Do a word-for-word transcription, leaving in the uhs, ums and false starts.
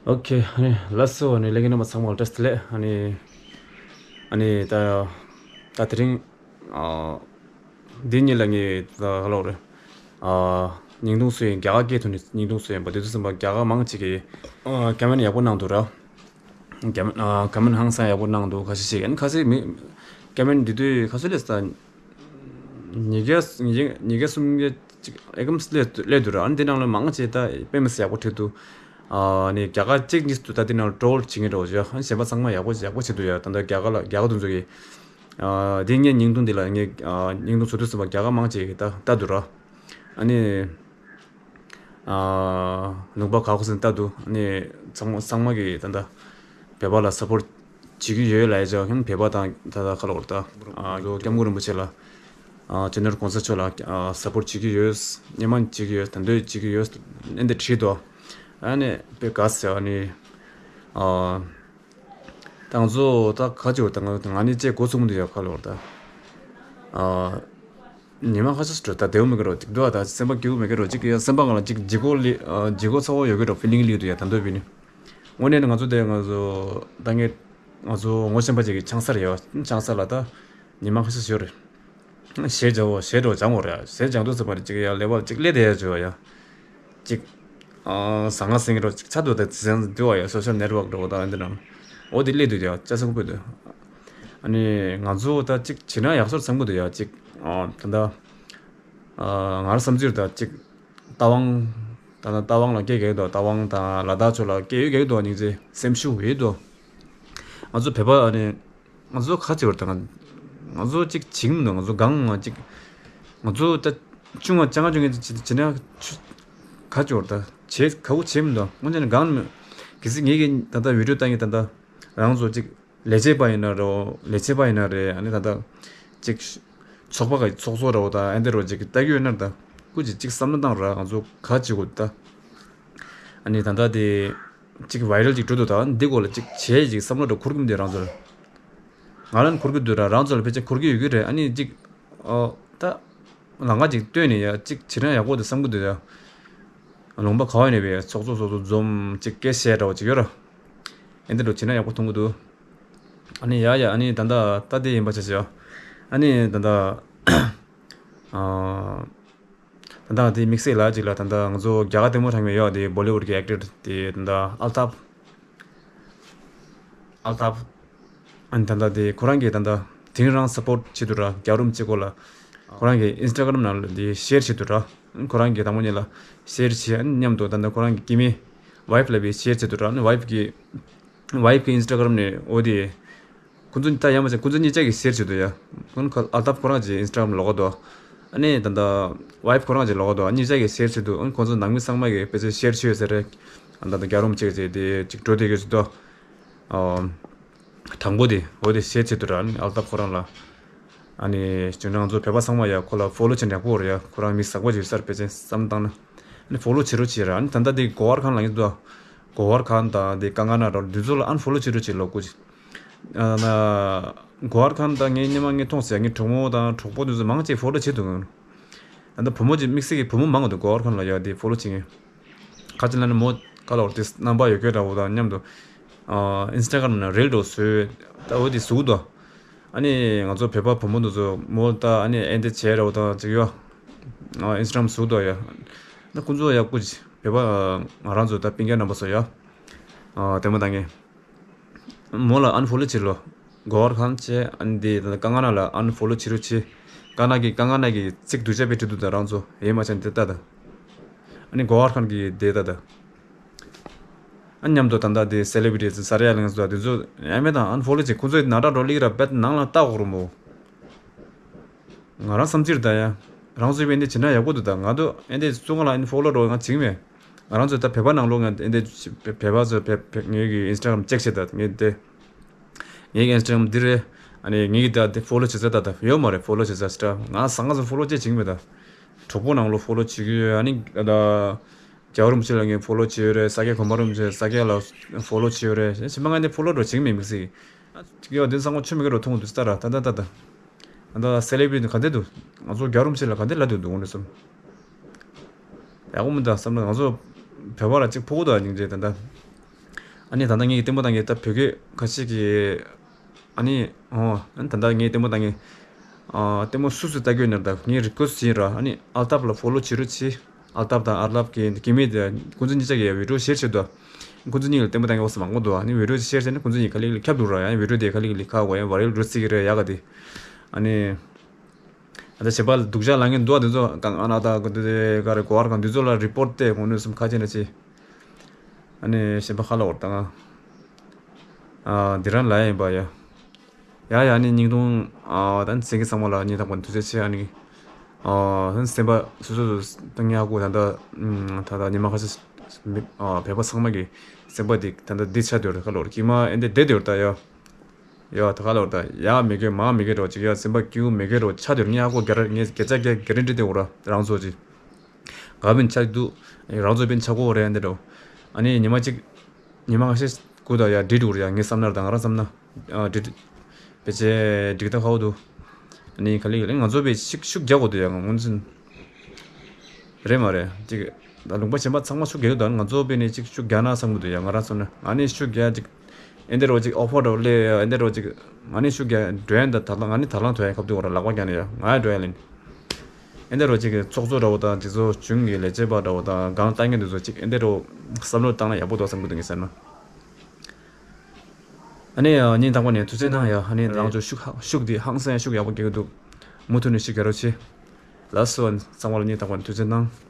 ཨོ་ཁེ། ཨ་ནི་ལགས་སོ། ཨ་ནི་ལྷན་རྒྱས་རྣམ་པ་ཚང་མ་ལ་བཀྲ་ཤིས་བདེ་ལེགས། ཨ་ནི་ཨ་ནི་ད་ད་དེ་རིང་ཨ་འདི་ཉིད་ལ་ངས་ད་ག་ལབ་རེད། ཨ་བརྙན་ཐུང་བཟོས་ཡིན། རྒྱ་གར་སྐད་ཐོག་ནས་བརྙན་ཐུང་བཟོས་ཡིན་པ། དེ་དུས་ཙམ་པ་རྒྱ་གར་མང་ཆེ་གིས་ཨ་ཀོ་མེན་ཡག་པོ་གནང་འདུག་ར། ཀོ་མེན་ཨ་ཀོ་མེན་ཧང་སང་ཡག་པོ་གནང་འདུག་ཁ་ཤས་ཤིག་ཨ་ནི་ཁ་ཤས་མི་ཀོ་མེན་འདི་དུས་ཁ་ཤས་སླེབས་ས། ཉིས་བརྒྱ་ཉིས་བརྒྱ་ཉིས་བརྒྱ་སུམ་བརྒྱ་ཅིག་ཨེ་ཀམ་སླེབས་སླེབས་འདུག་ར། ཨ་ནི་འདི་ནང་ལ་མང་ཆེ་ད་དཔེ་མི་སྲིད་ཡག་པོ་བྲིས་འདུག་ཨ་ནི་རྒྱ་གར་གཅིག་གཉིས་འདུག་ད་འདི་ནང་ལ་ཊོལ་བྱེད་མཁན་འདྲ་བོ་ཅིག་ཨ་ནི་གཞན་པ་ཚང་མ་ཡག་པོ་ཡག་པོ་བྱེད་འདུག་ཡ། ད་ལྟ་རྒྱ་གར་ལ་རྒྱ་གར་དུ་འཛུལ་གི། ཨ་འདི་ངས་བརྙན་ཐུང་འདི་ལ་ངས་ཨ་བརྙན་ཐུང་བཟོ་དུས་ཙམ་པ་རྒྱ་གར་མང་ཆེ་གིས་ད་ལྟ་འདུག་ར། ཨ་ནི། ཨ་ལུང་པ་ག་གོ་སེན་ལྟ་འདུག་ཨ་ནི་ཚང་མ་ཚང་མ་གིས་ད་ལྟ་བོད་པ་ལ་སབ་པོར་ཊི་བྱེད་ཀྱི་ཡོད་ལབ་ཡ་ཅིག་ཨ་ནི་བོད་པ་དང་ད་ལྟ་ག་ལབ་དགོས་རེད། ད་ཨ་ལོ་སྐྱབས་མགོན་རིན་པོ་ཆེ་ལ་ཨ་སྤྱི་ནོར་གོང་ས་མཆོག་ལ་ཨ་སབ་པོར་ཊི་བྱེད་ཀྱི་ཡོད། སྣེ་མང་བྱེད་ཀྱི་ཡོད། ད་འདོད་བྱེད་ཀྱི་ཡོད། ཨ་ནི་བྲིས་འདུག་ཨ་ནི་དཔེ་དགའ་ཟེར། ཨ་ནི་ཨ། ད་ང་ཚོ་ད་ག་ཅིག་ད་ང་ང་ནི་ཅེས་འགོ་ཚུགས་མི་འདུག་ཡ། ག་ལབ་དགོས་རེད། ད་ཨ་ཉི་མ་ཁ་ཤས་སུ་ད་བདེ་བོ་མེད་ཀྱི་རོ། ཅིག་འདུག་ཨ། ད་སེམས་པ་སྐྱིད་པོ་མེད་ཀྱི་རོ། ཅིག་ཡ་སེམས་པ་ནང་ལ་ཅིག་ལྗིད་ཁོག་ལི་ཨ་ལྗིད་ཁོག་ཚ་བོ་ཡོད་ཀྱི་རོ། ཕི་ལིང་སླེབས་འདུག་ཡ། ད་འདོད་པའི་ནི་དངོས་གནས་ནི་ང་ཚོ་དེ་ང་ཚོ་ད་ངས་ང་ཚོ་ངོ་ཤེས་པ་ཅིག་གི་ཆང་ས་རེད་ཡ། ཆང་ས་ལ་ད་ཉི་མ་ཁ་ཤས་སུ་ཡོད་རེད། གཞས་སྦྱང་བོ་གཞས་འགྲོ་སྦྱང་བོ་རེད། གཞས་སྦྱང་དུས་ཙམ་པ་རེད་ཅིག་ཡ་ལེ་བ་ཅིག་སླེབས་བསྡད་ཡ་བྱོས་ཡ། ཅིག་ཨ་ཟང་ངེ་ཟིང་ངེ་འགྲོ་ཅིག་ཆགས་འདུག་ད་དེ་ཚོ་འདུག་བ་ཡ། སོ་ཤལ་ནེཊ་ཝརཀ་འགྲོ་བ་དང་འདི་ནང་འོ་དེ་སླེབས་འདུག་ཡ། ཅ་ས་ཁུ་པོ་འདུག་ཨ་ནི་ང་ཚོ་ད་ཅིག་བྱེད་ན་ཡག་ཤོས་བསམ་གི་འདུག་ཡ། ཅིག་ཨ་ད་ད་ཨ་ང་རང་བསམ་ཚུལ་ད་ཅིག་རྟ་དབང་ད་ད་རྟ་དབང་ལ་སྐད་རྒྱག་གི་འདུག་རྟ་དབང་དང་ལ་དྭགས་ཕྱོགས་ལ་སྐད་ཡོད་རྒྱག་གི་འདུག་སྙིང་རྗེ་སེམས་ཤུགས་ཡོད་འདུག་ང་ཚོ་བོད་པ་ཨ་ནི། ང་ཚོ་ཁ་ཅིག་བར་དང་ང་ཚོ་ཅིག་བྱིང་མི་འདུག་ང་ཚོ་གང་ང་ཅིག་ང་ཚོ་ད་ཆུང་བ་ཅང་ང་ཆུང་ངེ་ཅིག་བྱེད་ན་ཆུ་ཁ་ཅིག་བར་ད་བྱེད་ཁ་བོ་བྱེད་མི་འདུག་དངོས་གནས་ནས་གང་མི་གལ་སྲིད་ངེད་ཀྱི་ད་ལྟ་བི་ཌིའོ་ལྟ་མཁན་ད་ལྟ་རང་ཚོ་ཅིག་ལས་བྱེད་པ་ཡིན་ན་རོ། ལས་བྱེད་པ་ཡིན་ན་རེད། ཨ་ནི་ད་ལྟ་ཅིག་ཚོགས་པ་ག་ཚོགས་གཙོ་རོ་ད་ཨ་འདི་རོ་ཅིག་ལྟ་གི་ཡོད་ན་ད་སྐུ་མཁྱེན་ཅིག་བསམ་བློ་བཏང་ར། ང་ཚོ་ག་ཅིག་གོ་ད། ཨ་ནི་ད་ལྟ་དེ་ཅིག་བའི་རལ་ཅིག་འགྲོ་འདུག་ད་འདི་སྐོར་ལ་ཅིག་བྱས་ཅིག་བསམ་བློ་འདྲ་འཁོར་གི་མི་འདུག་རང་ཚོར། ང་རང་འཁོར་གི་འདུག་ར། རང་ཚོ་ལ་ཕལ་ཆེར་འཁོར་གི་ཡོད་ཀྱི་རེད། ཨ་ནི་ཅིག་ཨོ་ད་ལམ་ཁ་ཅིག་བཏོན་ནས་ཡ་ཅིག་བྱེད་ན་ཡག་པོ་འདུག་བསམ་གི་འདུག་ཡ། ལུང་པ་ག་བ་ཡིན་ནས་བས་ཚོགས་གཙོ་ཚོགས་གཙོ་འཛོམས་ཅིག་སྐད་བཤད་འདྲ་བོ་ཅིག་ཡོད་ར། ཨེ་འདི་འདྲ་བྱེད་ན་ཡག་པོ་མཐོང་གི་འདུག་ཨ་ནི་ཡ་ཡ་ཨ་ནི་ད་ལྟ་ད་དེ་ཡིན་པ་བྱས་བྱས་ཡ། ཨ་ནི་ད་ལྟ་ཨ། ད་ལྟ་དེ་དམིགས་བསལ་ལ་ཅིག་ལ་ད་ལྟ་ང་ཚོ་རྒྱ་གར་ལྟད་མོ་འཁྲབ་མཁན་ཡོད་དེ་བོ་ལི་ཝུཌ་གི་ཨེག་ཊར་དེ་ད་ལྟ་ཨལ་ཏཱབ། ཨལ་ཏཱབ། ཨ་ནི་ད་ལྟ་དེ་ཁོ་རང་གིས་ད་ལྟ་དེང་རང་སབ་པོརཊ་བྱེད་འདུག་ར། རྒྱལ་བ་རིན་པོ་ཆེ་སྐོར་ལ་ཁོ་རང་གི་ཨིན་སི་ཊ་གྷ་རམ་ནང་ལ་དེ་ཤེར་བྱེད་འདུག་ར། ཁོ་རང་གིས་དང་པོ་ཉིད་ལ་ཤེར་བྱེད། ཨ་ནི་མཉམ་དུ་ད་ལྟ་ཁོ་རང་གི་སྐྱེ་དམན་ཝའིཕ་ལ་བའི་ཤེར་བྱེད་འདུག་ར། ཨ་ནི་ཝའིཕ་གི་ཝའིཕ་གི་ཨིན་སི་ཊ་གྷ་རམ་ནས་འོ་དེ། ཁོ་ཚོ་ད་ཡང་མ་བྱས་ཁོ་ཚོ་གཉིས་ཆ་གིས་ཤེར་བྱེད་འདུག་ཡ། ཁོ་ཨལ་ཏཱབ་ཁོ་རང་གི་ཨིན་སི་ཊ་གྷ་རམ་ལོགས་ཀ་འདུག་ཨ་ནི་ད་ལྟ་ཝའིཕ་ཁོ་རང་གི་ལོགས་ཀ་འདུག་ཨ་གཉིས་ཆ་གིས་ཤེར་བྱེད་འདུག་ཨ་ཁོ་ཚོ་ནང་མི་ཚང་མ་གིས་དཔེ་ཆ་ཤེར་བྱེད་ཡོད་ས་རེད། ཨ་ད་ལྟ་རྒྱལ་བ་རིན་པོ་ཆེ་གི་དེ་ཅིག་འགྲོ་བསྡད་ཀྱི་ཞིག་འདུག་ཨ་དང་པོ་དེ་འོ་དེ་ཤེར་བྱེད་འདུག་ར། ཨ་ནི་ཨལ་ཏཱབ་ཁོ་རང་ལ། ཨ་ནི་བྱས་ན་ང་ཚོ་བོད་པ་ཚང་མ་ཡ་ཁོ་ལ་ཕོ་ལོ་བྱེད་ན་ཡག་པོ་རེད་ཡ། ཁོ་རང་མི་ཟབ་པོ་ཅིག་ཡོད་ས་རེད། དཔེ་ཆ་བསམ་བཏང་ན། ཨ་ནི་ཕོ་ལོ་བྱེད་རོགས་བྱེད་ར། ཨ་ནི་ད་ལྟ་དེ་གོ་ཝར་ཁཱན་ལབ་ཀྱི་འདུག་གོ་ཝར་ཁཱན་དང་དེ་ཀང་ཀ་ན་ར་འདི་ཚོ་ལ་ཨན་ཕོ་ལོ་བྱེད་རོགས་བྱེད་ལོ་སྐུ་མཁྱེན། ཨ་ན། གོ་ཝར་ཁཱན་དང་ངའི་སྔོན་མ་ངས་མཐོང་ཟེར་ངའི་གྲོགས་མོ་དང་གྲོགས་པོ་དེ་ཚོ་མང་ཆེ་ཕོ་ལོ་བྱེད་འདུག་ད་ལྟ་བུ་མོ་ཅིག་དམིགས་བསལ་གྱི་བུ་མོ་མང་གི་འདུག་གོ་ཝར་ཁཱན་ལ་ཡ་དེ་ཕོ་ལོ་བྱེད་མཁན། ཁ་ཅིག་ལ་ནི་མོ་ཁ་ལོར་དེ་རྣམ་པ་ཡོད་སྐད་འདྲ་བོ་དང་མཉམ་དུ། ཨིན་སི་ཊ་གྷ་རམ་ནང་རིལ་འདྲ་བོ་བཟོས། ད་འོ་དེ་བཟོ་གི་འདུག་ཨ་ནི་ང་ཚོ་བོད་པ་བུ་མོ་འདི་ཚོ་མོ་ད་ཨ་ནི་ཨེ་འདི་བྱས་འདྲ་བོ་དང་ཅིག་ཡོད། ཨིན་སི་ཊ་གྷ་རམ་བཟོ་གི་འདུག་ཡ། ད་ཁོང་ཚོ་ཡ་སྐུ་མཁྱེན་བོད་པ་ང་རང་ཚོ་ད་སྤུན་ཀྱག་རྣམ་པ་ཚོ་ཡ། དེ་མོ་ད་ངས། མོ་ལ་ཨན་ཕོ་ལོ་བྱེད་ལོ། གོ་ཝར་ཁཱན་བྱས་ཨ་ནི་དེ་ད་ཀང་ཀ་ན་ལ་ཨན་ཕོ་ལོ་བྱེད་རོགས་བྱེད། ཀང་ཀ་ན་གི་ཀང་ཀ་ན་གི་ཚིག་སྡུག་ཅག་དཔེ་བྲིས་འདུག་ད་རང་ཚོ་ཡེ་མ་ཆ་ནི་དེ་ལྟ་ད། ཨ་ནི་གོ་ཝར་ཁཱན་གི་དེ་ལྟ་ད། ཨ་མཉམ་དུ་ད་ལྟ་དེ་སེ་ལེ་བི་རི་ཊི་ས་ར་ཡ་གླིང་སོགས་དེ་ཚོ་ཡ་མེད་དང་ཨན་ཕོ་ལོ་བྱེད། ཁོ་ཚོས་ནང་དྲ་འགྲོ་ལིག་ར་བེད་ནང་ལ་ལྟ་འོག་རུ་མོ། ང་རང་བསམ་ཚུལ་ད་ཡ། རང་ཚོའི་བན་དེ་བྱེད་ན་ཡག་པོ་འདུག་ད་ང་ཚོ་ཨེ་འདི་ཚོ་ང་ལ་ཨན་ཕོ་ལོ་འགྲོ་ང་བྱིང་མེད། ང་རང་ཚོ་ད་བོད་པ་ནང་ལོགས་ང་ཨེ་འདི་བོད་པ་ཚོ་བོད་བོད་ངེད་ཀྱི་ཨིན་སི་ཊ་གྷ་རམ་ཅེག་བྱེད་ད་ངེད་དེ། ངེད་ཀྱི་ཨིན་སི་ཊ་གྷ་རམ་འདི་རེད། ཨ་ནི་ངེད་ཀྱི་ད་དེ་ཕོ་ལོ་བྱེད་ས་ད་ད་ཡོད་མ་རེད། ཕོ་ལོ་བྱེད་ས་སི་ཊ་ང་ས་ང་ཚོ་ཕོ་ལོ་ཅེ་བྱིང་མེད་ད། གྲོགས་པོ་ནང་ལོགས་ཕོ་ལོ་བྱེད་ཀྱི་ཡོད། ཨ་ནི་ད། རྒྱལ་བ་རིན་པོ་ཆེ་ལ་ངས་ཕོ་ལོ་བྱེད་ཡོད་རེད། ས་སྐྱ་གོང་མ་རིན་པོ་ཆེ་ས་སྐྱ་ལ་ཕོ་ལོ་བྱེད་ཡོད་རེད། གཞན་ཕྱི་མ་ང་འདི་ཕོ་ལོ་འགྲོ་བྱིང་མེད་མི་སྲིད། ཅིག་ཡོད་འདི་ཚང་མ་ཆུ་མེད་ཀྱི་རོ་མཐོང་འདུག་ས་ར་ད་ད་ད་ད། ད་སེ་ལེ་བི་རི་ཊི་ག་འདི་འདུག་ང་ཚོ་རྒྱལ་བ་རིན་པོ་ཆེ་ལ་ག་འདི་ལབ་འདུག་འདུག་འོང་རེད་སོང་། ཡག་པོ་མི་འདུག་བསམ་ན་ང་ཚོ་བོད་པ་ལ་ཅིག་ཕོག་གི་འདུག་སྙིང་རྗེ་ད་ད། ཨ་ནི་ད་ལྟ་ངས་ལྟད་མོ་ལྟ་མཁན་ད་བོད་སྐད་ཁ་ཤས་ཀྱིས། ཨ་ནི་ཨོ་ཨ་ནི་ད་ལྟ་ངས་ལྟད་མོ་ལྟ་མཁན། ཨ་ལྟད་མོ་སུ་སུ་ལྟ་གི་ཡོད་ན་ད་ངས་རི་ཀུ་ཨེ་སི་ཊི་བྱེད་ར། ཨ་ནི་ཨལ་ཏབ་ལ་ཕོ་ལོ་བྱེད་རོགས་བྱེད། ཨལ་ཏབ་དང་ཨར་ལབ་ཀྱི་སྐྱེ་དམན་དེ་ཁོང་ཚོ་གཉིས་ཆ་གིས་ཡ་བི་ཌི་ཡོ་ཤེར་བྱེད་དོ། ཁོང་ཚོ་གཉིས་ལ་ལྟད་མོ་ལྟ་མཁན་འོ་ས་མང་པོ་འདུག་ཨ་ནི་བི་ཌི་ཡོ་ཤེར་བྱས་ནས་ཁོང་ཚོ་གཉིས་ག་ལེ་ག་ལེ་ཁྱབ་འདུག་ར། ཡང་བི་ཌི་ཡོ་དེ་ག་ལེ་ག་ལེ་ཁ་གོ་ཡང་ཝ་རེལ་འགྲོ་སྲིད་ཀྱི་རེད་ཡ་ག་དེ། ཨ་ནི། ཨ་ད་བྱེད་པ་ལ་སྡུག་ཅག་ལངས་མཁན་འདུག་ཨ་དེ་ཚོ་གང་ཨ་ན་ད་ག་དེ་ག་རེ་གོ་བར་གང་དེ་ཚོ་ལ་རི་པོར་ཊ་དེ་དངོས་གནས་སེམས་ཁ་ཅན་ན་ཆེ། ཨ་ནི་གཞན་པ་ཁ་ལ་འོར་ད་ང་། ཨ་འདི་རང་ལ་ཡིན་པ་ཡ། ཡ་ཡ་ནི་སྙིང་ཐུང་། ཨ་ད་ནི་སེང་གེ་ཚང་མ་ལ་སྙིང་ཐག་པ་ནས་ཐུགས་རྗེ་ཆེ། ཨ་ནི། ཨ་ད་ནི་སེམས་པ་སོ་སོ་སོ་སྟངས་ཡག་པོ་ད་ལྟ་ཨ་ད་ལྟ་ཉི་མ་ཁ་ཤས་ཨ་བོད་པ་ཚང་མ་གི་སེམས་པ་འདི་ད་ལྟ་འདི་ཆགས་བསྡད་ཡོད་རེད། ཁ་ལོ་རེད་ཀྱི་མ་ཨེ་འདི་བསྡད་ཡོད་རེད་ད་ཡ། ཡ་ད་ག་ལོར་ད་ཡ་མི་དགོས་མ་མི་དགོས་རོགས་ཅིག་ཡ་སེམས་པ་སྐྱིད་པོ་མི་དགོས་རོགས་ཆ་དེར་ངས་ཨ་ཁོ་རྒྱ་ར་ངས་སྐད་ཆ་རྒྱ་ག་རེ་འདྲི་དེ་འོ་ར་རང་ཚོ་ཅིག་ག་བིན་ཆ་འདུག་རང་ཚོ་བིན་ཆ་གོ་རེད་འདི་རོ། ཨ་ནི་ཉི་མ་གཅིག་ཉི་མ་ཁ་ཤས་སྐུ་ད་ཡ་འདྲི་འདུག་རེད་ཡ་ངས་བསམ་ན་ད་ང་རང་བསམ་ན་ཨ་འདྲི་འདྲི་བེ་ཅེ་འདྲི་ད་ཁ་བོ་འདུག་ཨ་ནི་ག་ལེ་ག་ལེ་ང་ཚོ་བེ་ཤིག་ཤུགས་རྒྱག་དགོས་འདུག་ཡ་ང་ངོ་འཛིན། རེད་མ་རེད། ཅིག་ད་ལུང་པ་གཞན་པ་ཚང་མ་ཤུགས་རྒྱག་གི་འདུག་ང་ཚོ་དཔེ་ནས་ཅིག་ཤུགས་རྒྱག་ན་བསམ་གི་འདུག་ཡ། ང་རང་ཚོ་ནི་ཨ་ནི་ཤུགས་རྒྱག་ཅིག་ཨེ་འདི་རོ་ཅིག་ཨོ་ཕོ་རོ་ལེ་ཨེ་འདི་རོ་ཅིག་ཨ་ནི་ཤུགས་རྒྱག་འགྲོ་ཡན་ད་ད་ལང་ཨ་ནི་ད་ལང་ཐོས་ཡན་ཁབ་ཏུ་བ་ར་ལག་པ་རྒྱག་ནས་ཡ་ང་ཡ་འགྲོ་ཡན་ལེན། ཨེ་འདི་རོ་ཅིག་ཚོགས་གཙོ་འདྲ་བོ་དང་དེ་ཚོ་གཞུང་གི་ལས་བྱེད་པ་འདྲ་བོ་དང་གང་ལྟ་ངན་དེ་ཚོ་ཅིག་ཨེ་འདི་རོ་བསམ་བློ་བཏང་ན་ཡག་པོ་འདུག་བསམ་གི་འདུག་ངས་ཟེར་ན། ཨ་ནི་ཡ་སྙིང་ཐག་པ་ནས་ཐུགས་རྗེ་གནང་ཡ། ཨ་ནི་རང་ཚོ་ཤུགས་ཧ་ཤུགས་དེ་ཧང་སང་ཡ་ཤུགས་ཡག་པོ་རྒྱག་གི་འདུག་མུ་མཐུད་ནས་ཤུགས་རྒྱག་རོགས་བྱེད། ལགས་སོ། ཚང་མ་ལ་སྙིང་ཐག་པ་ནས་ཐུགས་རྗེ་གནང་།